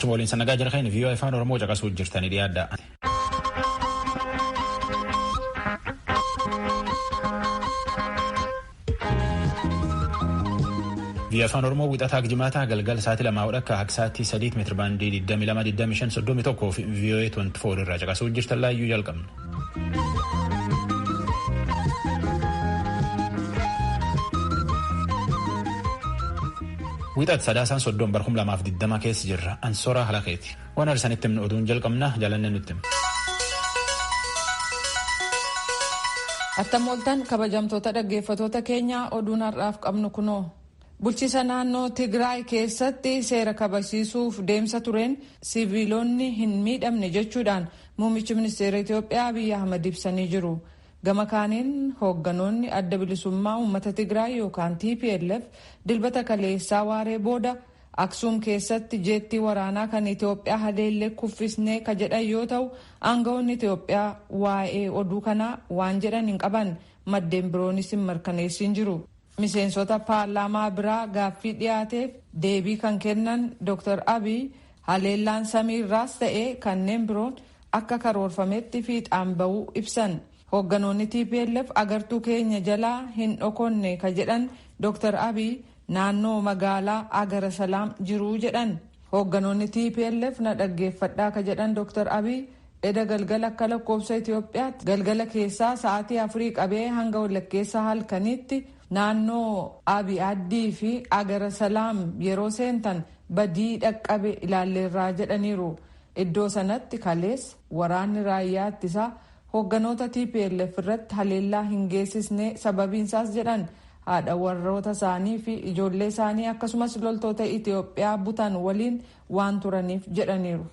Achuma waliin sannagaa jira kan VOA Afaan Oromoo caqasuu jirtanii dhiyaadha. VOA Afaan Oromoo wixataa jimaataa galgal sa'aatii 2 hodha akka sa'aatii 3 meetira baandii 22 25 31 fi VOA 24 irraa caqasuu jirtan laayyuu jalqabna. Wixat sadaasaan 30 bara 2020 keessa jirra. Ansoraa Halakeeti. Waan arsanitti himnu oduun jalqabna jaalanne nutti hima. Attam ooltan kabajamtoota dhaggeeffatoota keenyaa oduun har'aaf qabnu kunoo. Bulchiisa naannoo Tigraay keessatti seera kabajsiisuuf deemsa tureen siviilonni hin miidhamne jechuudhaan muummichi ministeera Itoophiyaa Abiyyi Ahmad ibsanii jiru. Gama kaaniin hoogganoonni adda bilisummaa uummata Tigraay yookaan TPLF dilbata kaleessaa waaree booda Aksuum keessatti jeettii waraanaa kan Itoophiyaa haleellee kuffisnee ka jedhan yoo ta'u, aangawoonni Itoophiyaa waa'ee oduu kanaa waan jedhan hin qaban, maddeen biroonis hin mirkaneessin jiru. Miseensota paarlaamaa biraa gaaffii dhiyaateef deebii kan kennan Dr. Abiy haleellaan samiirraas ta'ee kanneen biroon akka karoorfametti fiixaan bahuu ibsan. Hoogganoonni TPLF agartuu keenya jalaa hin dhokonne ka jedhan Dr. Abiy naannoo magaalaa Agara Salaam jiruu jedhan. Hoogganoonni TPLF na dhaggeeffadhaa ka jedhan Dr. Abiy eda galgala akka lakkoofsa Itoophiyaatti galgala keessaa sa'aatii 4 qabee hanga walakkeessa halkaniitti naannoo Abiy Addii fi Agara Salaam yeroo seentan badii dhaqqabe ilaalleerraa jedhaniiru. Iddoo sanatti kaleessa waraanni raayyaa ittisaa hoogganoota TPLF irratti haleellaa hin geessisne, sababiinsaas jedhan haadha warroota isaanii fi ijoollee isaanii akkasumas loltoota Itoophiyaa butan waliin waan turaniif jedhaniiru.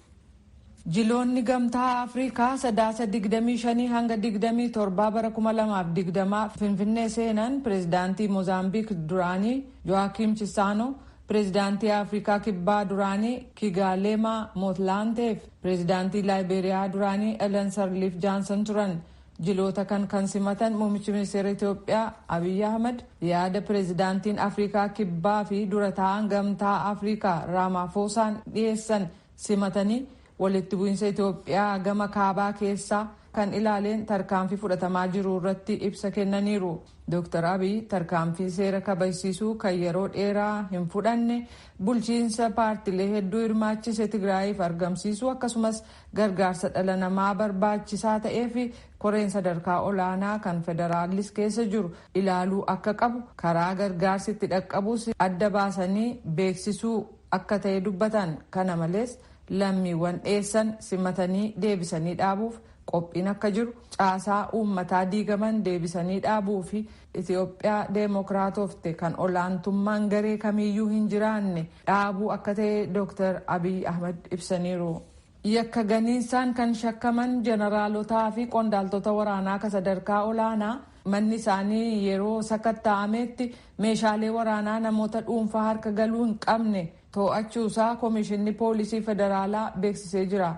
Jiloonni Gamtaa Afrikaa Sadaasa 25 hanga 27 bara 2020 Finfinnee seenan pireezidaantii Moozaambiik duraanii Jo'aakim Chisaanoo, pireezidaantii Afrikaa Kibbaa duraanii Kigaalemaa Mootlaantee fi pireezidaantii Laayibeeriyaa duraanii Elen Sarliif Jaansan turan. Jiloota kan simatan muummichi ministeera Itoophiyaa Abiyyi Ahmad yaada pireezidaantiin Afrikaa Kibbaa fi dura ta'an Gamtaa Afrikaa Raamaafoosaan dhiyeessan simatanii, walitti bu'iinsa Itoophiyaa gama kaabaa keessaa kan ilaaleen tarkaanfii fudhatamaa jiru irratti ibsa kennaniiru. Dr. Abiy tarkaanfii seera kabajsiisuu kan yeroo dheeraa hin fudhanne, bulchiinsa paartilee hedduu hirmaachise Tigraayiif argamsiisuu, akkasumas gargaarsa dhala namaa barbaachisaa ta'ee fi koreen sadarkaa olaanaa kan federaalis keessa jiru ilaaluu akka qabu, karaa gargaarsi itti dhaqqabus adda baasanii beeksisuu akka ta'e dubbatan. Kana malees lammiiwwan dheessan simatanii deebisanii dhaabuuf qophiin akka jiru, caasaa uummataa diigaman deebisanii dhaabuu fi Itoophiyaa deemokiraatofte kan olaantummaan garee kamiyyuu hin jiraanne dhaabuu akka ta'e Dr. Abiy Ahmad ibsaniiru. Yakka ganiinsaan kan shakkaman jeneraalotaa fi qondaaltota waraanaa ka sadarkaa olaanaa manni isaanii yeroo sakatta'ametti meeshaalee waraanaa namoota dhuunfaa harka galuu hin qabne to'achuusaa Koomishinni Poolisii Federaalaa beeksisee jira.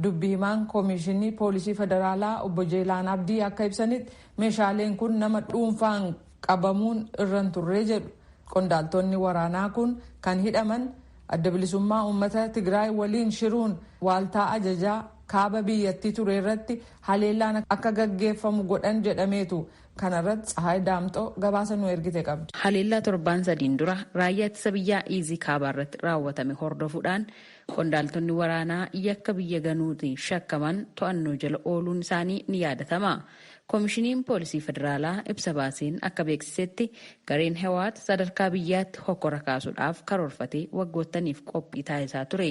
Dubbi himaan Koomishinii Poolisii Federaalaa obbo Jeelaan Abdii akka ibsanitti, meeshaaleen kun nama dhuunfaan qabamuun irra hin turre jedhu. Qondaaltonni waraanaa kun kan hidhaman Adda Bilisummaa Uummata Tigraay waliin shiruun waaltaa ajajaa kaaba biyyattii ture irratti haleellaan akka gaggeeffamu godhan jedhameetu. Kanarratti Tsahaay Daamxoo gabaasa nu ergite qabdi. Haleellaa torbaan 3n dura raayyaa ittisa biyyaa Iizii kaabaa irratti raawwatame hordofuudhaan qondaaltonni waraanaa yakka biyya ganuutiin shakkaman to'annoo jala ooluun isaanii ni yaadatama. Koomishiniin Poolisii Federaalaa ibsa baaseen akka beeksisetti, gareen Hewaat sadarkaa biyyaatti hokkora kaasuudhaaf karoorfatee waggoottaniif qophii taasisaa ture.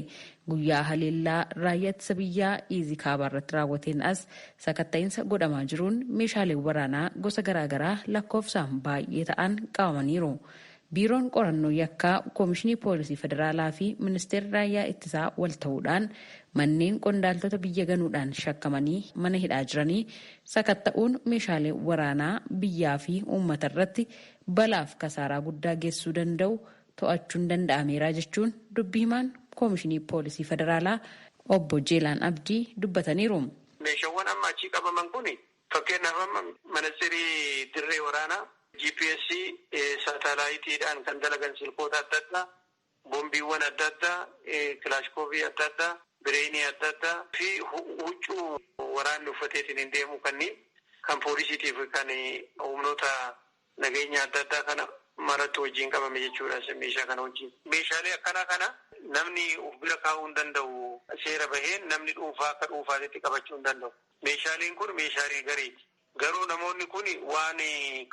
Guyyaa haleellaa raayyaa ittisa biyyaa Iizii kaabaa irratti raawwateen as sakatta'iinsa godhamaa jiruun meeshaaleen waraanaa gosa garaagaraa lakkoofsaan baay'ee ta'an qabamaniiru. Biiroon Qorannoo Yakkaa Koomishinii Poolisii Federaalaa fi Ministeerri Raayyaa Ittisaa wal ta'uudhaan manneen qondaaltota biyya ganuudhaan shakkamanii mana hidhaa jiranii sakatta'uun meeshaalee waraanaa biyyaa fi uummata irratti balaaf kasaaraa guddaa geessisuu danda'u to'achuun danda'ameera jechuun dubbi himaan Koomishinii Poolisii Federaalaa obbo Jeelaan Abdii dubbataniiru. Meeshaawwan amma achii qabaman kun, fakkeenyaaf amma manatsirii dirree waraanaa, GPS saatalaayitiidhaan kan dalagan, silkoota adda addaa, Boombiiwwan adda addaa, kilaashkoobii adda addaa, bireenii adda addaa fi huccuu waraanni uffateetiin hin deemu kanneen kan poolisiitiif kan humnoota nageenya adda addaa kana maratti wajjin qabame jechuudha meeshaa kana wajjin. Meeshaalee akkanaa kana namni of bira kaa'uu hin danda'u. Seera baheen namni dhuunfaa akka dhuunfaatitti qabachuu hin danda'u. Meeshaaleen kun meeshaalee gareeti. Garuu namoonni kun waan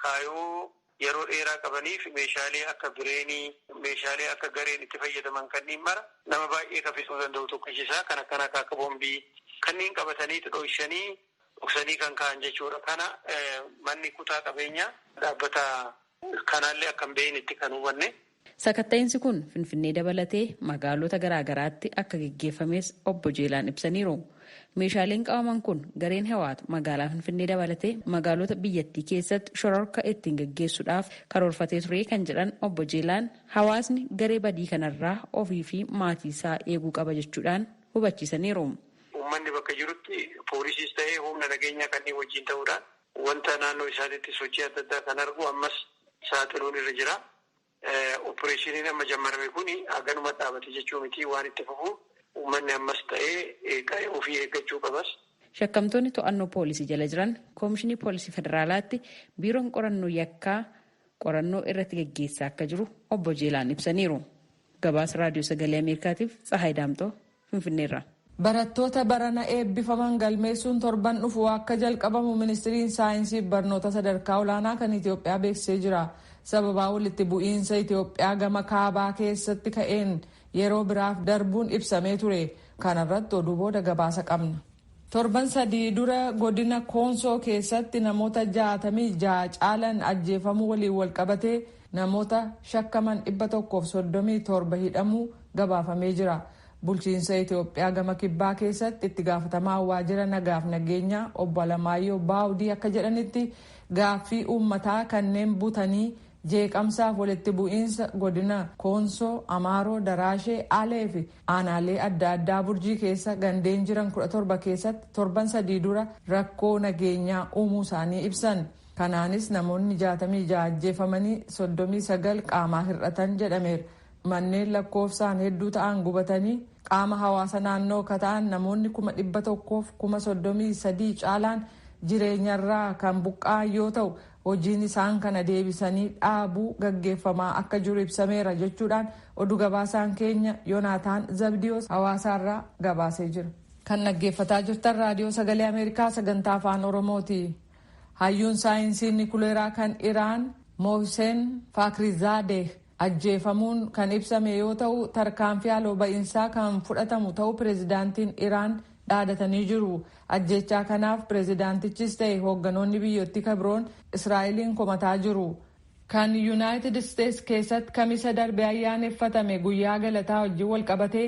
kaayoo yeroo dheeraa qabaniif meeshaalee akka bireenii, meeshaalee akka gareen itti fayyadaman kanneen mara nama baay'ee kaffisuu danda'u tokkichisaa kan akkana akka boombii kanneen qabatanii dhoksanii dhoksanii kan ka'an jechuudha. Kana manni kutaa qabeenyaa dhaabbata kanaallee akka hin beeknetti kan hubanne. Sakatta'insi kun Finfinnee dabalatee magaalota garaagaraatti akka geggeeffames obbo Jeelaan ibsaniiru. Meeshaaleen qabaman kun gareen Hiwaat magaalaa Finfinnee dabalatee magaalota biyyattii keessatti shororka ittiin geggeessuudhaaf karoorfatee ture kan jedhan obbo Jeelaan hawaasni garee badii kanarraa ofii fi maatii isaa eeguu qaba jechuudhaan hubachiisaniiru. Uummanni bakka jirutti poolisiis ta'ee humna nageenyaa kanneen wajjin ta'uudhaan wanta naannoo isaatiitti sochii adda addaa kan argu ammas saaxiluun irra jira. Opereeshiniin amma jammarame kun haganuma dhaabate jechuu miti waan itti fufu uummanni ammas ta'ee ofii eeggachuu qabas. Shakkamtoonni to'annoo poolisii jala jiran Koomishinii Poolisii Federaalaatti biiroon qorannoo yakkaa qorannoo irratti geggeessaa akka jiru obbo Jeelaan ibsaniiru. Gabaasa Raadiyoo Sagalee Ameerikaatiif Tsahaay Daamtoo Finfinneerra. Barattoota barana eebbifaman galmeessuun torban dhufu akka jalqabamu ministiriin saayinsii barnoota sadarkaa olaanaa kan Itoophiyaa beeksisee jira. Sababaa walitti bu'iinsa Itoophiyaa gama kaabaa keessatti ka'een yeroo biraaf darbuun ibsamee ture. Kanarratti oduu booda gabaasa qabna. Torban 3 dura godina Koonsoo keessatti namoota 66 caalan ajjeefamuu waliin walqabatee namoota shakkaman 137 hidhamuu gabaafamee jira. Bulchiinsa Itoophiyaa gama kibbaa keessatti itti gaafatamaa waajjira nagaaf nageenyaa obbo Alamaayyoo Baawudii akka jedhanitti gaaffii uummataa kanneen butanii jeeqamsaaf walitti bu'iinsa godina Koonsoo, Amaaroo, Daraashee, Alee fi aanaalee adda addaa Burjii keessa gandeen jiran 17 keessatti torban 3 dura rakkoo nageenyaa uumuu isaanii ibsan. Kanaanis namoonni 66 ajjeefamanii 39 qaamaa hir'atan jedhameera. Manneen lakkoofsaan hedduu ta'an gubatanii qaama hawaasa naannoo akka ta'an namoonni 133,000 caalaan jireenyarraa kan buqqa'an yoo ta'u hojiin isaan kana deebisanii dhaabuu gaggeeffamaa akka jiru ibsameera jechuudhaan oduu gabaasaan keenya Yoonaataan Zabdiyoos hawaasaarraa gabaasee jira. Kan dhaggeeffataa jirtan Raadiyoo Sagalee Ameerikaa sagantaa Afaan Oromooti. Hayyuun saayinsii nikuleeraa kan Iraan Mohsen Faakrizaadeh ajjeefamuun kan ibsame yoo ta'u tarkaanfii haaloo ba'iinsaa kan fudhatamu ta'uu pireezidaantiin Iraan dhaadatanii jiru. Ajjechaa kanaaf pireezidaantichis ta'e hoogganoonni biyyattii kabiroon Israa'eliin komataa jiru. Kan Yuunaayitid Isteets keessatti kamisa darbe ayyaaneffatame guyyaa galataa wajjin walqabatee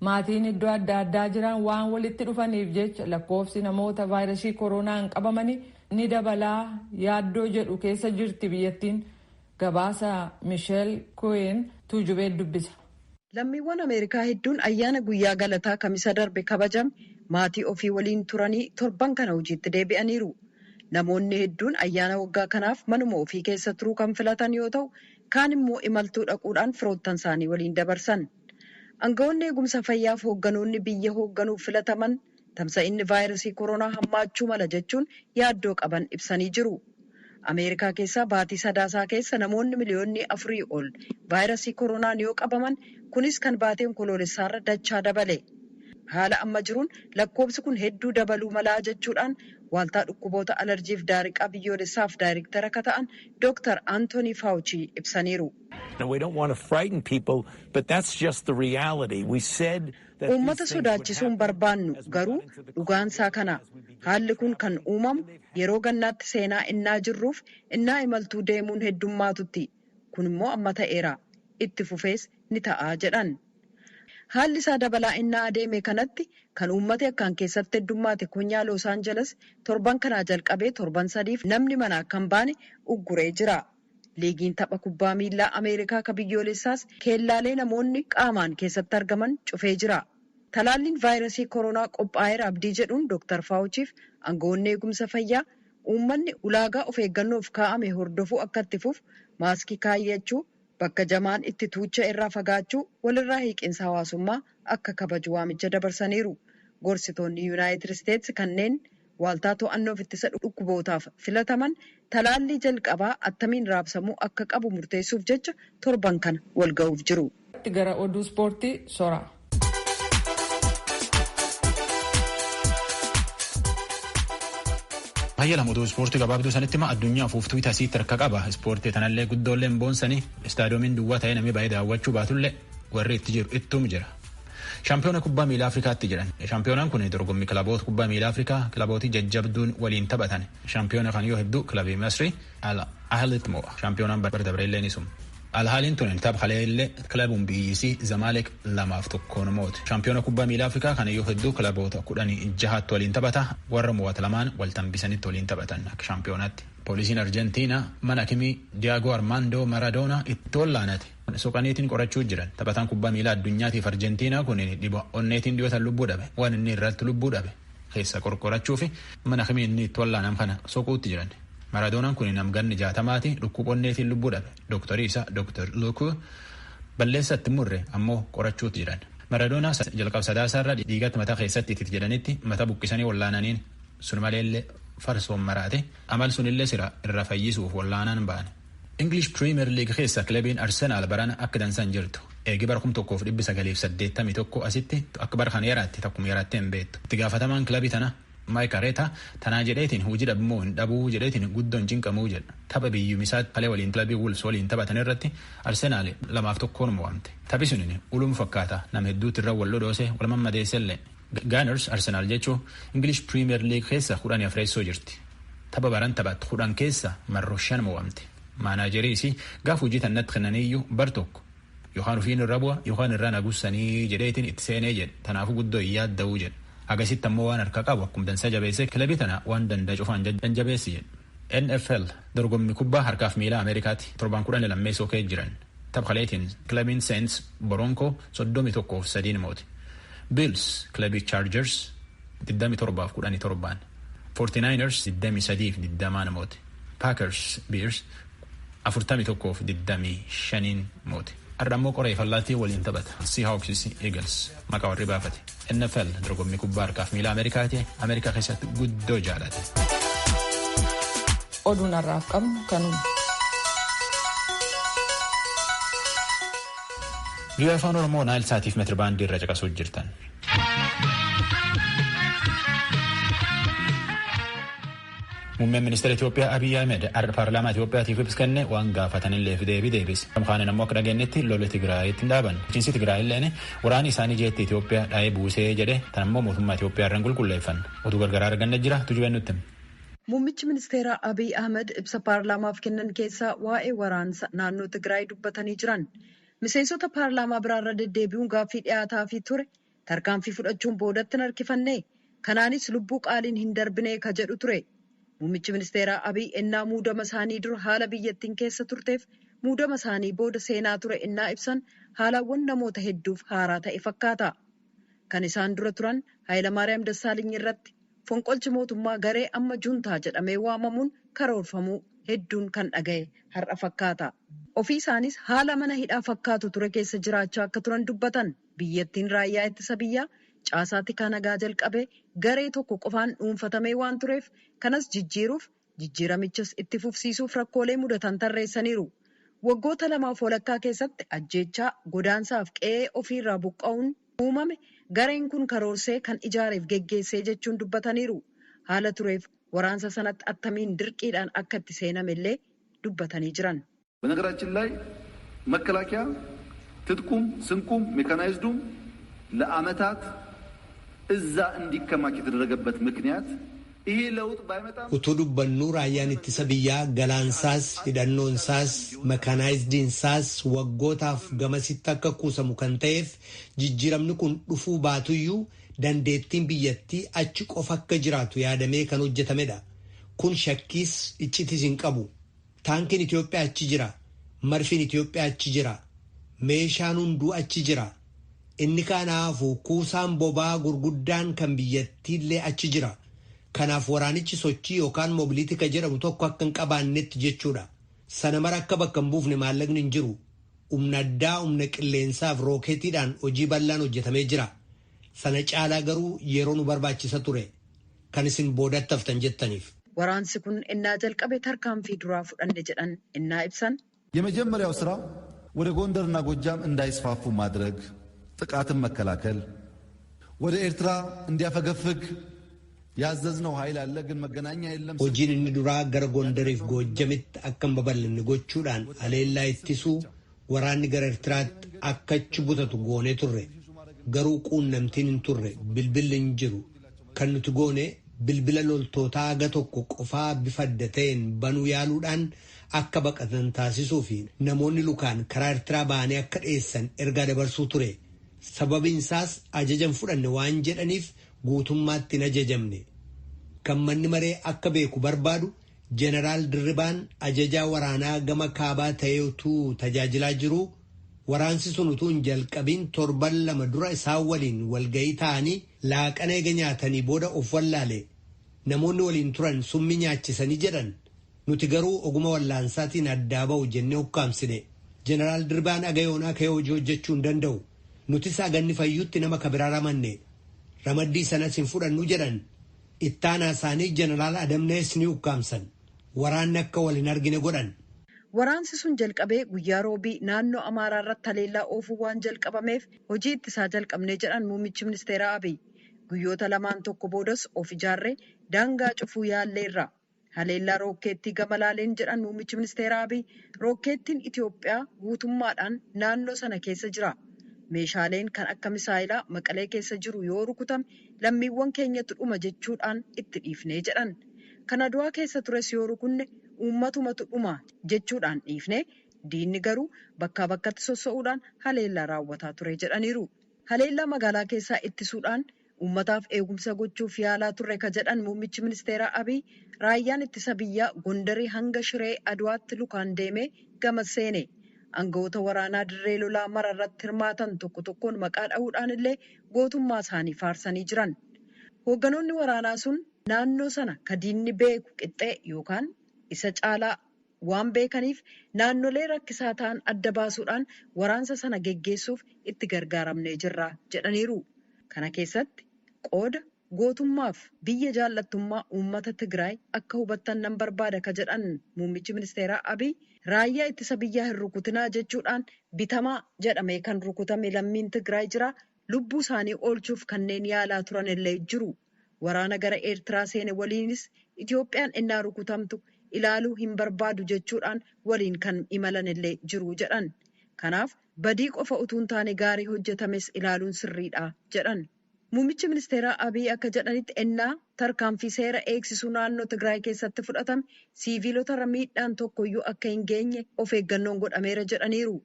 maatiin iddoo adda addaa jiran waan walitti dhufaniif jecha lakkoofsi namoota vaayirasii koronaan qabamanii ni dabalaa yaaddoo jedhu keessa jirti biyyattiin. Gabaasa Misheel Kuween tuujubee dubbisa. Lammiiwwan Ameerikaa hedduun ayyaana guyyaa galataa kamisa darbe kabajame maatii ofii waliin turanii torban kana hojiitti deebi'aniiru. Namoonni hedduun ayyaana waggaa kanaaf manuma ofii keessa turuu kan filatan yoo ta'u, kaan immoo imaltuu dhaquudhaan firoottan isaanii waliin dabarsan. Aangawoonni eegumsa fayyaaf hoogganoonni biyya hoogganuuf filataman tamsa'inni vaayirasii koronaa hammaachuu mala jechuun yaaddoo qaban ibsanii jiru. Ameerikaa keessaa baatii sadaasaa keessa namoonni 4 miliyoonni ol vaayirasii koronaan yoo qabaman, kunis kan baatii onkoloolessaarra dachaa dabale. Haala amma jiruun lakkoobsi kun hedduu dabaluu malaa jechuudhaan waaltaa dhukkuboota alarjiif daariqaa biyyoolessaaf daayirektara akka ta'an Dr. Anthony Fauci ibsaniiru. Uummata sodaachisuun barbaannu garuu dhugaansaa kana. Haalli kun kan uumamu yeroo gannaatti seenaa innaa jirruuf innaa imaltuu deemuun heddummaatutti. Kun immoo amma ta'eera. Itti fufees ni ta'a jedhan. Haalli isaa dabalaa innaa adeeme kanatti kan uummati akkaan keessatti heddummaate konyaa Los Angeles torban kanaa jalqabee torban 3f namni manaa akka hin baane ugguree jira. Liigiin tapha kubbaa miillaa Ameerikaa ka biyyoolessaas keellaalee namoonni qaamaan keessatti argaman cufee jira. Talaalliin vaayirasii koronaa qophaa'eera abdii jedhuun Dr. Faawuchiif aangawoonni eegumsa fayyaa uummanni ulaagaa of eeggannoof kaa'ame hordofuu akka itti fufu, maaskii kaayyachuu, Bakka jamaan itti tuucha irraa fagaachuu, walirraa hiiqinsa hawaasummaa akka kabaju waamicha dabarsaniiru. Gorsitoonni Yuunaayitid Isteetsi kanneen waaltaa to'annoof ittisa dhukkubootaaf filataman talaallii jalqabaa attamiin raabsamuu akka qabu murteessuuf jecha torban kana wal ga'uuf jiru. Gara oduu ispoortii sora. Hayya lamoota ispoortii gabaabduu sanitti ma addunyaa afuuftuu tasiitti harka qaba. Ispoortii tanallee guddoollee hin boonsanii istaadiyoomiin duwwaa ta'ee namni baay'ee daawwachuu baatullee warri itti jiru ittum jira. Shaampiyoona kubbaa miilaa Afrikaatti jiran. Shaampiyoonaan kun dorgommii kilaboota kubbaa miilaa Afrikaa kilabootii jajjabduun waliin taphatan. Shaampiyoona kan yoo hedduu kilabii Masrii Al Ahlitti mo'a. Shaampiyoonaan bara dabreellee ni suma. Al Ahliin tun tapha kaleellee kilabuun biyyisii Zamalek 2-1 mo'ate. Shaampiyoona kubbaa miilaa Afrikaa kana yoo hedduu kilaboota 16 waliin taphata. Warra mo'ate lamaan wal tambisanitti waliin taphatan akka shaampiyoonatti. Poolisiin Arjentiinaa mana hakimii Diyaagoo Armaandoo Maradoonaa itti wallaanate. Soqaniitiin qorachuu jiran. Taphataan kubbaa miilaa addunyaatiif Arjentiinaa kun dhiba onneetiin dhiyootan lubbuu dhabe. Waan inni irratti lubbuu dhabe keessa qorqorachuu fi mana hakimii inni itti wallaanam kana soquutti jiran. Maradoonaan kun namganni 60ti dhukkuba onneetiin lubbuu dhabe. Dooktarii isaa Dooktar Luukuu balleessatti murre ammoo qorachuutti jiran. Maradoonaa jalqaba sadaasaarra dhiigatti mataa keessatti itti jedhanitti mata buqqisanii wallaananiin sun maleellee farsoon maraate amal sunillee sira irra fayyisuuf wallaanaan ba'an. English Premier League keessa kilabiin Arsenaal barana akka dansan jirtu. Eegi bara 1981 asitti akka bara kana yaraatti takkuma yaraatti hin beektu. Itti gaafatamaan kilabii tana Maayik Areeta tanaa jedheetiin hojii dhabmoo hin dhabuu jedheetiin guddoon cinqamuu jedha. Tapha biyyumisaatti kalee waliin kilabii Wolves waliin taphatan irratti Arsenaal 2-1 mo'amte. Taphi sunin ulum fakkaata nama hedduutti irra wal lodhoose wal mammadeessellee. Gunners Arsenaal jechuun English Premier League keessa 14 jirti. Tapha baran taphattu 10 keessa marroo 5 mo'amte. Maanaajeriis gaaf hojii tannatti kennaniyyuu bar tokko yookaan ofiin irra bu'a yookaan irra nagussanii jedheetiin itti seenee jedhe. Kanaafuu guddoo hin yaadda'uu jedhe. Agasitti ammoo waan harka qabu akkuma dansa jabeessee kilabii tana waan danda'a cufaan jabeessi jedhe. NFL dorgommii kubbaa harkaaf miilaa Ameerikaatti torban 12 kee jiran. Tapha kaleetiin kilabiin Saints Boronkoo 31-3 moote. Bills kilabii Chargers 27-17. 49ers 23-20 moote. Packers Bears 41-25 moote. Har'a ammoo qoree fallaattii waliin taphata. Seahawks Eagles maqaa warri baafate. NFL dorgommii kubbaa harkaaf miila Ameerikaati. Ameerikaa keessatti guddoo jaalate. Oduun har'aaf qabnu kanuma. Biyya afaan Oromoo Naayil Saatiif meetira baandii irra caqasuu jirtan. Muummeen ministeera Itoophiyaa Abiyyi Ahmed har'a paarlaamaa Itoophiyaatiif ibsa kenne waan gaafatanilleef deebii deebise. Kamkaanin ammoo akka dhageenyetti lola Tigraayitti hin dhaaban. Bulchiinsi Tigraay illeen waraanni isaanii jeetti Itoophiyaa dhaa'ee buusee jedhe tan ammoo mootummaa Itoophiyaa irraan qulqulleeffan. Otuu gargaraa arganne jira tujubeen nutti. Muummichi ministeeraa Abiy Ahmed ibsa paarlaamaaf kennan keessaa waa'ee waraansa naannoo Tigraay dubbatanii jiran. Miseensota paarlaamaa biraarra deddeebi'uun gaaffii dhiyaataafii ture tarkaanfii fudhachuun boodatti hin harkifanne. Kanaanis lubbuu qaaliin hin darbine ka jedhu ture. Muummichi ministeeraa Abiy ennaa muudama isaanii dura haala biyyattiin keessa turteef muudama isaanii booda seenaa ture ennaa ibsan haalawwan namoota hedduuf haaraa ta'e fakkaata. Kan isaan dura turan Hayilamaariyaam Dassaaliny irratti fonqolchi mootummaa garee amma juntaa jedhamee waamamuun karoorfamuu hedduun kan dhaga'e har'a fakkaata. Ofii isaanis haala mana hidhaa fakkaatu ture keessa jiraachaa akka turan dubbatan. Biyyattiin raayyaa ittisa biyyaa caasaatti kan nagaa jalqabee garee tokko qofaan dhuunfatamee waan tureef kanas jijjiiruuf jijjiiramichas itti fufsiisuuf rakkoolee mudatan tarreessaniiru. Waggoota 2 walakkaa keessatti ajjeechaa godaansaaf qe'ee ofiirraa buqqa'uun uumame gareen kun karoorsee kan ijaareef geggeessee jechuun dubbataniiru. Haala tureef waraansa sanatti attamiin dirqiidhaan akka itti seenamellee dubbatanii jiran. በነገራችን ላይ መከላከያ ትጥቁም ስንቁም ሜካናይዝዱም ለዓመታት እዛ እንዲከማች የተደረገበት ምክንያት ይሄ ለውጥ ባይመጣም utuu dubbannuu raayyaan ittisa biyyaa galaansaas hidhannoonsaas mekaanaayizdiinsaas waggootaaf gamasitti akka kuusamu kan ta'eef jijjiiramni kun dhufuu baatuyyuu dandeettiin biyyattii achi qofa akka jiraatu yaadamee kan hojjetamedha. Kun shakkiis iccitis hin qabu. Taankiin Itoophiyaa achi jira. Marfiin Itoophiyaa achi jira. Meeshaan hunduu achi jira. Inni kanaafu kuusaan boba'aa gurguddaan kan biyyattiillee achi jira. Kanaaf waraanichi sochii yookaan moobiliitika jedhamu tokko akka hin qabaannetti jechuudha. Sana mara akka bakka hin buufne maallaqni hin jiru. Humna addaa humna qilleensaaf rookeetiidhaan hojii bal'aan hojjetamee jira. Sana caalaa garuu yeroo nu barbaachisa ture. Kan isin boodatti haftan jettaniif. Waraansi kun innaa jalqabe tarkaanfii duraa fudhanne jedhan innaa ibsan. የመጀመሪያው ስራ ወደ ጎንደርና ጎጃም እንዳይስፋፉ ማድረግ፣ ጥቃትን መከላከል፣ ወደ ኤርትራ እንዲያፈገፍግ ያዘዝነው ኃይል አለ፣ ግን መገናኛ የለም። Hojiin inni duraa gara Gondariif Goojjamitti akka hin babal'anne gochuudhaan haleellaa ittisuu waraanni gara Eertiraatti akka achi butatu goonee turre. Garuu quunnamtiin hin turre, bilbilli hin jiru. Kan nuti goone bilbila loltootaa haga tokko qofaa bifa adda ta'een banuu yaaluudhaan akka baqatan taasisuu fi namoonni lukaan karaa Eertiraa ba'anii akka dheessan ergaa dabarsuu ture. Sababiin isaas ajajan fudhanne waan jedhaniif guutummaatti hin ajajamne. Kan manni maree akka beeku barbaadu Jeneraal Dirribaan ajajaa waraanaa gama kaabaa ta'ee utuu tajaajilaa jiruu waraansi sun utuu hin jalqabiin torban 2 dura isaan waliin walga'ii ta'anii laaqana eega nyaatanii booda of wallaale. Namoonni waliin turan summi nyaachisanii jedhan. Nuti garuu oguma wallaansaatiin addaa ba'u jennee ukkaamsine. Jeneraal Dirribaan aga yoonaa ka'ee hojii hojjechuu hin danda'u. Nutis aganni fayyutti nama kabiraa ramanne. Ramaddii sanas hin fudhannu jedhan. Ittaanaa isaanii Jeneraal Adamnees ni ukkaamsan. Waraanni akka wal hin argine godhan. Waraansi sun jalqabee guyyaa roobii naannoo Amaaraa irratti haleellaa oofuu waan jalqabameef hojii ittisaa jalqabnee jedhan muummichi ministeeraa Abiy. Guyyoota lamaan tokko boodas of ijaarree daangaa cufuu yaalleerra. Haleellaa rookeettii gama laaleen jedhan muummichi ministeeraa Abiy rookeettiin Itoophiyaa guutummaadhaan naannoo sana keessa jira. Meeshaaleen kan akka misaayilaa Maqalee keessa jiru yoo rukutame lammiiwwan keenyatti dhuma jechuudhaan itti dhiifnee jedhan. Kan Aduwaa keessa tures yoo rukunne uummatumatu dhuma jechuudhaan dhiifnee diinni garuu bakkaa bakkatti sossa'uudhaan haleellaa raawwataa ture jedhaniiru. Haleellaa magaalaa keessaa ittisuudhaan uummataaf eegumsa gochuuf yaalaa turre ka jedhan muummichi ministeeraa Abiy raayyaan ittisa biyyaa Gondarii hanga Shiree Aduwaatti lukaan deemee gama seene. Aangawoota waraanaa dirree lolaa mara irratti hirmaatan tokko tokkoon maqaa dha'uudhaan illee gootummaa isaanii faarsanii jiran. Hoogganoonni waraanaa sun naannoo sana ka diinni beeku qixxee yookaan isa caalaa waan beekaniif naannolee rakkisaa ta'an adda baasuudhaan waraansa sana geggeessuuf itti gargaaramnee jirra jedhaniiru. Kana keessatti qooda gootummaaf biyya jaallattummaa uummata Tigraay akka hubattan nan barbaada ka jedhan muummichi ministeeraa Abiy raayyaa ittisa biyyaa hin rukutinaa jechuudhaan bitamaa jedhamee kan rukutame lammiin Tigraay jira. Lubbuu isaanii oolchuuf kanneen yaalaa turan illee jiru. Waraana gara Eertiraa seene waliinis Itoophiyaan innaa rukutamtu ilaaluu hin barbaadu jechuudhaan waliin kan imalan illee jiru jedhan. Kanaaf badii qofa utuu hin taane gaarii hojjetames ilaaluun sirriidha jedhan. Muummichi ministeeraa Abiy akka jedhanitti ennaa tarkaanfii seera eegsisuu naannoo Tigraay keessatti fudhatame siiviilota irra miidhaan tokkoyyuu akka hin geenye of eeggannoon godhameera jedhaniiru.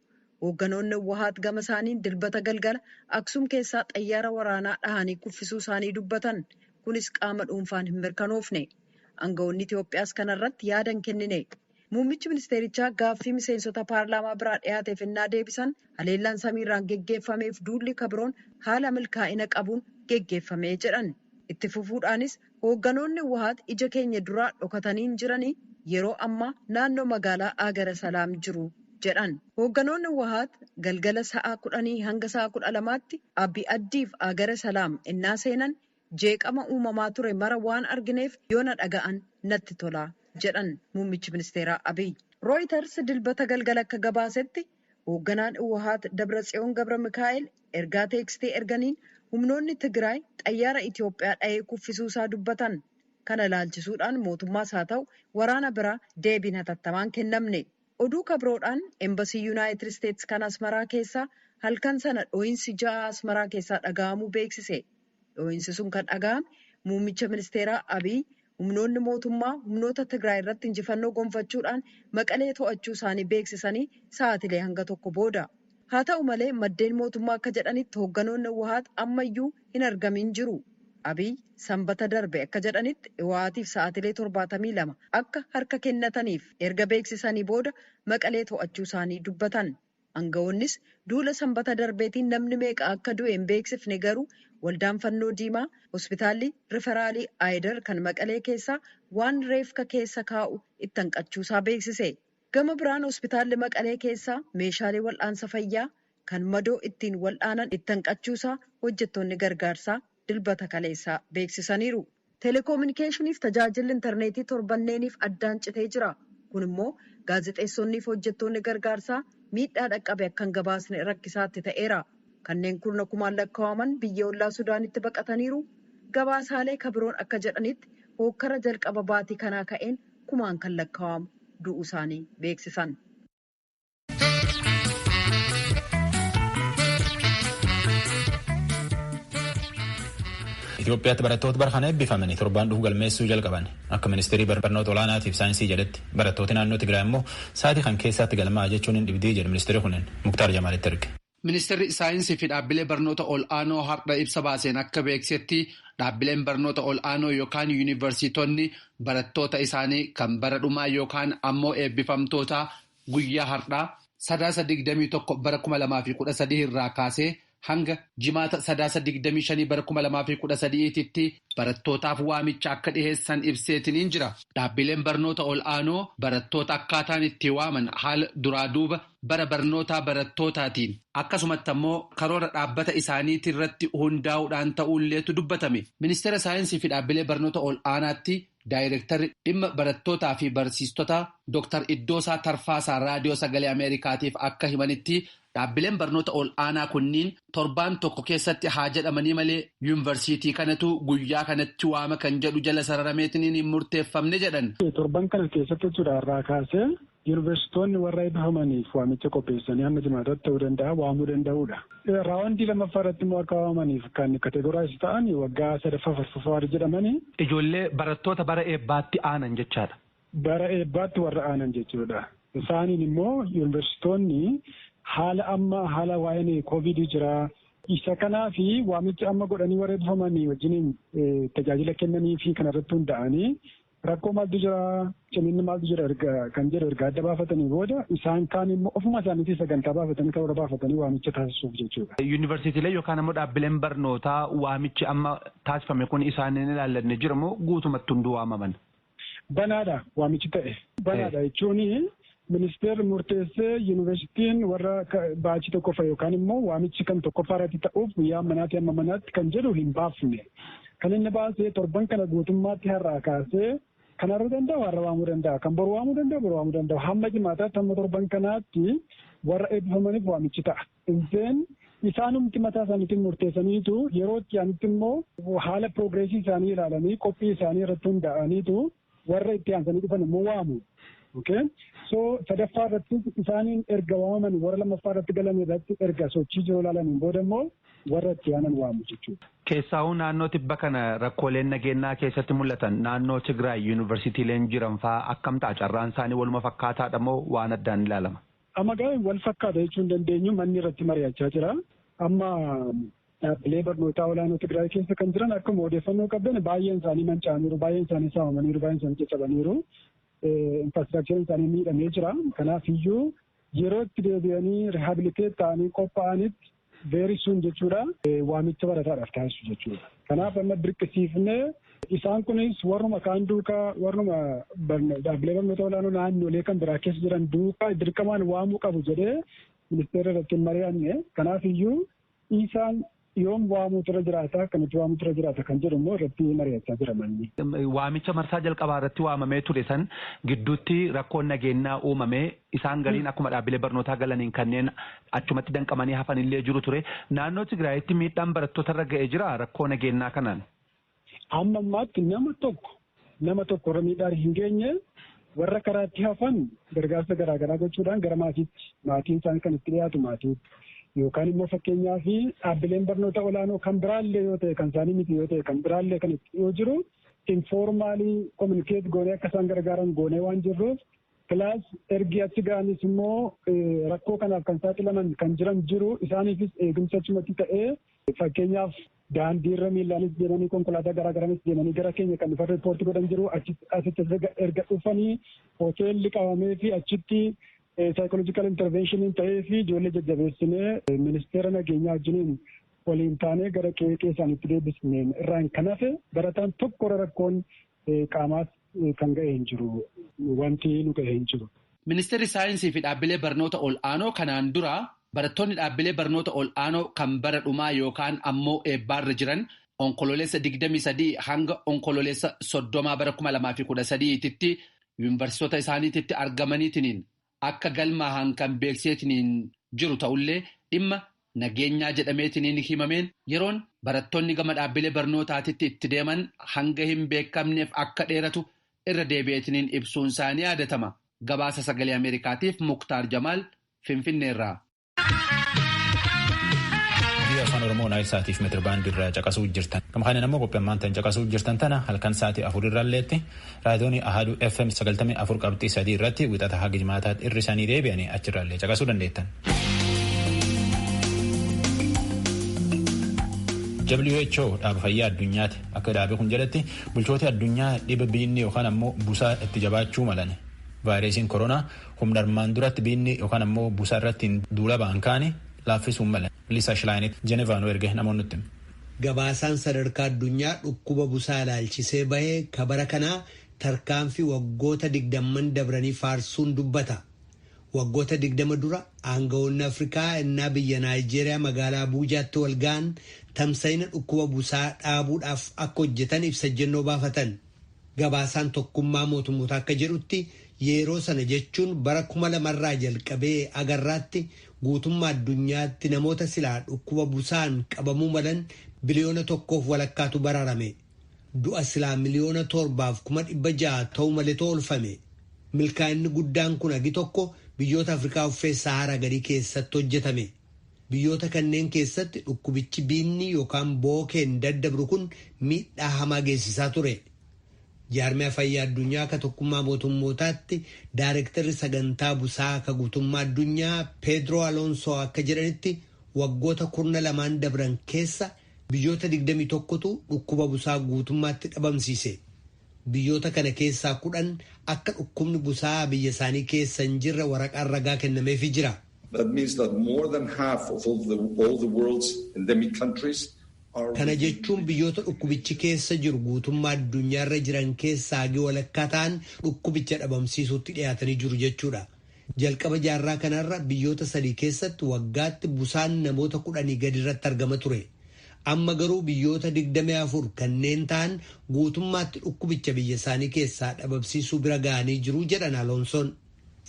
Hoogganoonni Wahaat gama isaaniin dilbata galgala Aksum keessaa xayyaara waraanaa dhahanii kuffisuu isaanii dubbatan. Kunis qaama dhuunfaan hin mirkanoofne. Aangawoonni Itoophiyaas kanarratti yaada hin kennine. Muummichi ministeerichaa gaaffii miseensota paarlaamaa biraa dhiyaateef innaa deebisan haleellaan samiirraan geggeeffameef duulli kabiroon haala milkaa'ina qabuun geggeeffamee jedhan. Itti fufuudhaanis hoogganoonni Wahaat ija keenya duraa dhokatanii hin jiranii yeroo ammaa naannoo magaalaa Agara Salaam jiru jedhan. Hoogganoonni Wahaat galgala sa'a 10 hanga sa'a 12tti Abbi Addiif Agara Salaam innaa seenan jeeqama uumamaa ture mara waan argineef yoona dhaga'an natti tola jedhan muummichi ministeeraa Abiy. Reuters dilbata galgala akka gabaasetti hoogganaan Wahaat Dabratsiyoon Gabra Mikaa'el ergaa teeksitee erganiin humnoonni Tigraay xayyaara Itoophiyaa dha'ee kuffisuu isaa dubbatan. Kana ilaalchisuudhaan mootummaas haa ta'u waraana biraa deebiin hatattamaan kennamne. Oduu kabroodhaan embasii Yuunaayitid Isteetsi kan Asmaraa keessaa halkan sana dhoo'insi 6 Asmaraa keessaa dhaga'amuu beeksise. Dhoo'insi sun kan dhaga'ame muummicha ministeeraa Abiy humnoonni mootummaa humnoota Tigraay irratti injifannoo gonfachuudhaan Maqalee to'achuu isaanii beeksisanii sa'aatilee hanga tokko booda. Haa ta'u malee maddeen mootummaa akka jedhanitti hoogganoonni Wahaat ammayyuu hin argamin jiru. Abiy sanbata darbe akka jedhanitti Wahaatiif sa'aatilee 72 akka harka kennataniif erga beeksisanii booda Maqalee to'achuu isaanii dubbatan. Aangawoonnis duula sanbata darbeetiin namni meeqa akka du'e hin beeksifne garuu waldaan fannoo diimaa hospitaalli riferaalii Aayidar kan Maqalee keessaa waan reefka keessa kaa'u itti hanqachuusaa beeksise. Gama biraan hospitaalli Maqalee keessaa meeshaalee wal'aansa fayyaa kan madoo ittiin wal'aanan itti hanqachuusaa hojjettoonni gargaarsaa Dilbata kaleessaa beeksisaniiru. Teleekoominikeeshiniif tajaajilli intarneetii torbanneeniif addaan citee jira. Kun immoo gaazexeessonniif hojjettoonni gargaarsaa miidhaa dhaqqabe akka hin gabaasne rakkisaatti ta'eera. Kanneen kurna kumaan lakkaa'aman biyya ollaa Sudaanitti baqataniiru. Gabaasaalee kabiroon akka jedhanitti hookkara jalqaba baatii kanaa ka'een kumaan kan lakkaa'amu du'uu isaanii beeksisan. Itoophiyaatti barattoota bara eebbifamanii torbaan dhufu galmeessuu jalqaban. Akka ministeerii barnoota olaanaatiif saayinsii jedhetti barattooti naannoo Tigraay immoo sa'aatii kan keessatti galmaa jechuun hin dhibdii jedhu ministeerri kunneen Muktaar Jamaalitti erge. Ministeerri saayinsii fi dhaabbilee barnoota ol'aanoo har'a ibsa baaseen akka beeksisetti dhaabbileen barnoota ol'aanoo yookaan yuunivarsiitonni barattoota isaanii kan bara dhumaa yookaan ammoo eebbifamtoota guyyaa har'aa Sadaasa 21 bara 2013 irraa kaasee hanga jimaata Sadaasa 25 bara 2013tti barattootaaf waamicha akka dhiheessan ibseetiniin jira. Dhaabbileen barnoota ol'aanoo barattoota akkaataan itti waaman haala duraa duuba bara barnootaa barattootaatiin akkasumatti ammoo karoora dhaabbata isaaniitii irratti hundaa'uudhaan ta'uulleetu dubbatame. Ministeera saayinsii fi dhaabbilee barnoota ol'aanaatti daayirektarri dhimma barattootaa fi barsiistota Dr. Iddoosaa Tarfaasaa Raadiyoo Sagalee Ameerikaatiif akka himanitti dhaabbileen barnoota ol'aanaa kunniin torbaan tokko keessatti haa jedhamanii malee yuunivarsiitii kanatu guyyaa kanatti waama kan jedhu jala sararameetiin hin murteeffamne jedhan. Torban kana keessatti jechuudha irraa kaasee yuunivarsiitonni warra eebbifamaniif waamicha qopheessanii hamma jimaataatti ta'uu danda'a waamuu danda'uudha. Raawwandii lammaffaa irratti immoo akka waamaniif kan kategoraayiz ta'an waggaa sadaffaa arfaffaa jedhamanii. Ijoollee barattoota bara eebbaatti aanan jechaadha. Bara eebbaatti warra aanan jechuudha. Isaaniin immoo yuunivarsiitonni haala amma haala waa'een koovidii jira. Isa kanaa fi waamicha amma godhanii warra eebbifamanii wajjiniin tajaajila kennanii fi kanarratti hundaa'anii rakkoo maaltu jira ciminni maaltu jira kan jedhu erga adda baafatanii booda isaan kaan immoo ofuma isaaniitii sagantaa baafatanii karoora baafatanii waamicha taasisuuf jechuudha. Yuunivarsiitiilee yookaan ammoo dhaabbileen barnootaa waamichi amma taasifame kun isaan hin ilaallanne jira moo guutumatti hunduu waamaman? Banaadha waamichi ta'e. Banaadha jechuun ministeerri murteessee yuunivarsiitiin warra baachii tokkoffaa yookaan immoo waamichi kan tokkoffaa irratti ta'uuf guyyaa manaatti amma manaatti kan jedhu hin baafne. Kan inni baasee torban kana guutummaatti har'aa kaasee kan har'a danda'u har'a waamuu danda'a. Kan boru waamuu danda'u boru waamuu danda'a. Hamma jimaataatti hamma torban kanaatti warra eebbifamaniif waamichi ta'a. Inseen isaanumti mataa isaaniitiin murteessaniitu yeroo itti aanutti immoo haala piroogreesii isaanii ilaalanii qophii isaanii irratti hundaa'aniitu warra itti aansanii dhufan immoo waamu. Okay? So sadaffaa irratti isaaniin erga waamaman warra lammaffaa irratti galan irratti erga sochii jiru ilaalaniin booda immoo warra itti aanan waamu jechuudha. Keessaawuu naannoo tibba kana rakkooleen nageenyaa keessatti mul'atan naannoo Tigraay yuunivarsiitiileen jiran fa'aa akkam ta'a carraan isaanii waluma fakkaataadha moo waan addaan ilaalama? Amma gaa'e wal fakkaata jechuu hin dandeenyu manni irratti mari'achaa jira. Amma dhaabbilee barnootaa olaanoo Tigraay keessa kan jiran akkuma odeeffannoo qabdan baay'een isaanii manca'aniiru, baay'een isaanii saamamaniiru, baay'een isaanii caccabaniiru. Infraastiraakchariin isaanii miidhamee jira. Kanaaf iyyuu yeroo itti deebi'anii rihaabiliteet ta'anii qophaa'anitti veerisuun jechuudha waamicha barataadhaaf taasisu jechuudha. Kanaaf amma dirqisiifnee isaan kunis warruma kaan duukaa warruma dhaabbilee barnoota olaanoo naannolee kan biraa keessa jiran duukaa dirqamaan waamuu qabu jedhee ministeera irratti hin mari'anne. Kanaaf iyyuu isaan yoom waamuutu irra jiraata akkamitti waamuutu irra jiraata kan jedhu immoo irratti mari'achaa jira manni. Waamicha marsaa jalqabaa irratti waamamee ture san gidduutti rakkoon nageenyaa uumamee isaan galiin akkuma dhaabbilee barnootaa galaniin kanneen achumatti danqamanii hafan illee jiru ture. Naannoo Tigraayitti miidhaan barattoota irra ga'ee jira rakkoo nageenyaa kanaan. Amma ammaatti nama tokko irra miidhaan hin geenye warra karaatti hafan gargaarsa garaagaraa gochuudhaan gara maatiitti maatiin isaan kan itti dhiyaatu maatiitti. Yookaan immoo fakkeenyaaf dhaabbileen barnoota olaanoo kan biraallee yoo ta'e kan isaanii miti yoo ta'e kan biraallee kan itti dhiyoo jiru informaalii kominikeet goonee akka isaan gargaaran goonee waan jirruuf pilaas ergi achi ga'anis immoo rakkoo kanaaf kan saaxilaman kan jiran jiru isaaniifis eegumsa achumatti ta'ee fakkeenyaaf daandiirra miillaanis deemanii konkolaataa garaagaraanis deemanii gara keenya kan dhufan riippoortii godhan jiru asitti erga dhufanii hoteelli qabamee fi achitti saayikoloojikaal interveenshiniin ta'ee fi ijoollee jajjabeessinee ministeera nageenyaa wajjiniin waliin taanee gara qe'ee isaaniitti deebisneen irraan kan hafe barataan tokko rakkoon qaamaas kan ga'e hin jiru wanti nu ga'e hin jiru. Ministeerri saayinsii fi dhaabbilee barnoota ol'aanoo kanaan dura barattoonni dhaabbilee barnoota ol'aanoo kan bara dhumaa yookaan ammoo eebbaarra jiran onkololeessa 23 hanga onkololeessa 30 bara 2013tti yuunivarsiitota isaaniititti argamaniitiin akka galmaahan kan beeksiseetiin jiru ta'ullee dhimma nageenyaa jedhameetiin himameen yeroon barattoonni gama dhaabbilee barnootaatitti itti deeman hanga hin beekamneef akka dheeratu irra deebi'eetiin ibsuun isaanii yaadatama. Gabaasa sagalee Ameerikaatiif Muktaar Jamaal Finfinneerraa. Afaan Oromoo Naayil Saatiif meetira baandii irraa caqasuu jirtan. Gama kanaan ammoo qophii ammaan tan caqasuu jirtan tana halkan sa'aatii 4 irralleetti raadiyoon Ahaduu FM 94.3 irratti wixata haga jimaataatti irri isaanii deebi'anii achirraallee caqasuu dandeettan. WHO dhaaba fayyaa addunyaati. Akka dhaabi kun jedhetti bulchoota addunyaa dhiba biinni yookaan ammoo busaa itti jabaachuu malan. Vaayirasiin koronaa humna armaan duratti biinni yookaan ammoo busaa irratti duula ba'an kaani laaffisuun malan. Liisaa Shilaayinitti Jenevaanuu erge namoonni nutti. Gabaasaan sadarkaa addunyaa dhukkuba busaa ilaalchisee bahee kabara kanaa tarkaanfii waggoota 20 dabranii faarsuun dubbata. Waggoota 20 dura aangawoonni Afrikaa innaa biyya Naayijeeriyaa magaalaa Abuujaatti wal ga'an tamsa'ina dhukkuba busaa dhaabuudhaaf akka hojjetan ibsa jennoo baafatan. Gabaasaan tokkummaa mootummoota akka jedhutti yeroo sana jechuun bara 2000 jalqabee agarraatti guutummaa addunyaatti namoota silaa dhukkuba busaan qabamuu malan biliyoona 1.5 baraarame. Du'a silaa miliyoona 7.6 ta'uu malee oolfame. Milkaa'inni guddaan kun hagi tokko biyyoota Afrikaa uffee Saharaa gadii keessatti hojjetame. Biyyoota kanneen keessatti dhukkubichi biinni yookaan bookeen daddabru kun miidhaa hamaa geessisaa ture. Jaarmiyaa fayyaa addunyaa akka tokkummaa mootummootaatti daayirektarri sagantaa busaa akka guutummaa addunyaa Peedroo Alonsoo akka jedhanitti waggoota 12 dabran keessa biyyoota 21tu dhukkuba busaa guutummaatti dhabamsiise. Biyyoota kana keessaa 10 akka dhukkubni busaa biyya isaanii keessa hin jirre waraqaan ragaa kennameefii jira. Kana jechuun biyyoota dhukkubichi keessa jiru guutummaa addunyaarra jiran keessaa hagi walakkaa ta'an dhukkubicha dhabamsiisuutti dhiyaatanii jiru jechuudha. Jalqaba jaarraa kanarra biyyoota 3 keessatti waggaatti busaan namoota 10 gadi irratti argama ture. Amma garuu biyyoota 24 kanneen ta'an guutummaatti dhukkubicha biyya isaanii keessaa dhabamsiisuu bira ga'anii jiru jedhan Alonsoon.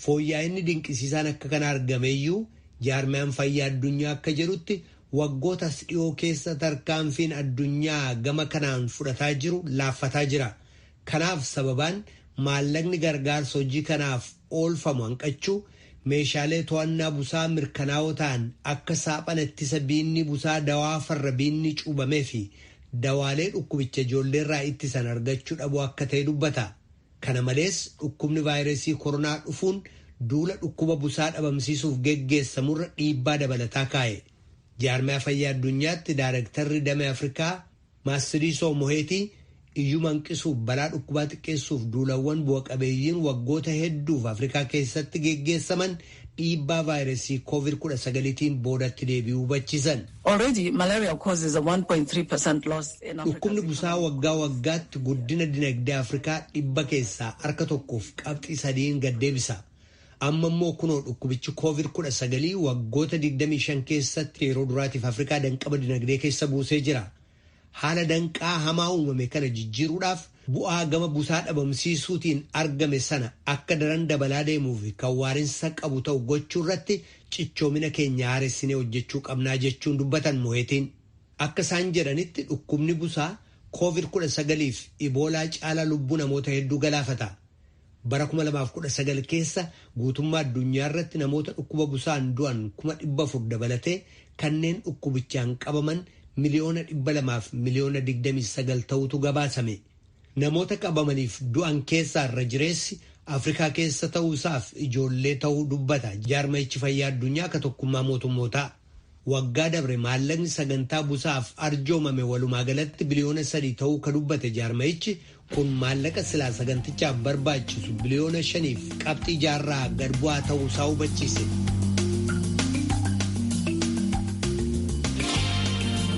Fooyya'inni dinqisiisaan akka kana argameeyyuu jaarmiyaan fayyaa addunyaa akka jedhutti waggoota dhiyoo keessa tarkaanfiin addunyaa gama kanaan fudhataa jiru laaffataa jira. Kanaaf sababaan maallaqni gargaarsa hojii kanaaf oolfamu hanqachuu, meeshaalee to'annaa busaa mirkanaa'oo ta'an akka saaphana ittisa biinni busaa dawaa farra biinni cuubamee fi dawaalee dhukkubicha ijoolleerraa ittisan argachuu dhabuu akka ta'e dubbata. Kana malees dhukkubni vaayirasii koronaa dhufuun duula dhukkuba busaa dhabamsiisuuf geggeessamurra dhiibbaa dabalataa kaa'e. Jaarmiyaa fayyaa addunyaatti daayirektarri damee Afrikaa Maasiriisoo Moheetii iyyuu hanqisuuf balaa dhukkubaa xiqqeessuuf duulawwan bu'a qabeeyyiin waggoota hedduuf Afrikaa keessatti geggeessaman dhiibbaa vaayirasii COVID-19tiin boodatti deebi'uu hubachiisan. Dhukkubni busaa waggaa waggaatti guddina dinagdee Afrikaa 1.3% gad deebisa. Amma immoo kunoo dhukkubichi COVID-19 waggoota 25 keessatti yeroo duraatiif Afrikaa danqaba dinagdee keessa buusee jira. Haala danqaa hamaa uumame kana jijjiiruudhaaf bu'aa gama busaa dhabamsiisuutiin argame sana akka daran dabalaa deemuuf kan waarinsa qabu ta'u gochuu irratti cichoomina keenya haaressinee hojjechuu qabnaa jechuun dubbatan Moheetiin. Akka isaan jedhanitti dhukkubni busaa COVID-19 fi Iboolaa caalaa lubbuu namoota hedduu galaafata. Bara 2019 keessa guutummaa addunyaa irratti namoota dhukkuba busaan du'an 400,000 dabalatee kanneen dhukkubichaan qabaman miliyoona 200 fi miliyoona 29 ta'utu gabaasame. Namoota qabamaniif du'an keessaa irra jireessi Afrikaa keessa ta'uusaaf ijoollee ta'uu dubbata jaarmayichi fayyaa addunyaa akka tokkummaa mootummootaa. Waggaa dabre maallaqni sagantaa busaaf arjoomame walumaa galatti biliyoona 3 ta'uu ka dubbate jaarmayichi kun maallaqa silaa sagantichaaf barbaachisu biliyoona 5 qabxii jaarraa gad bu'aa ta'uusaa hubachiise.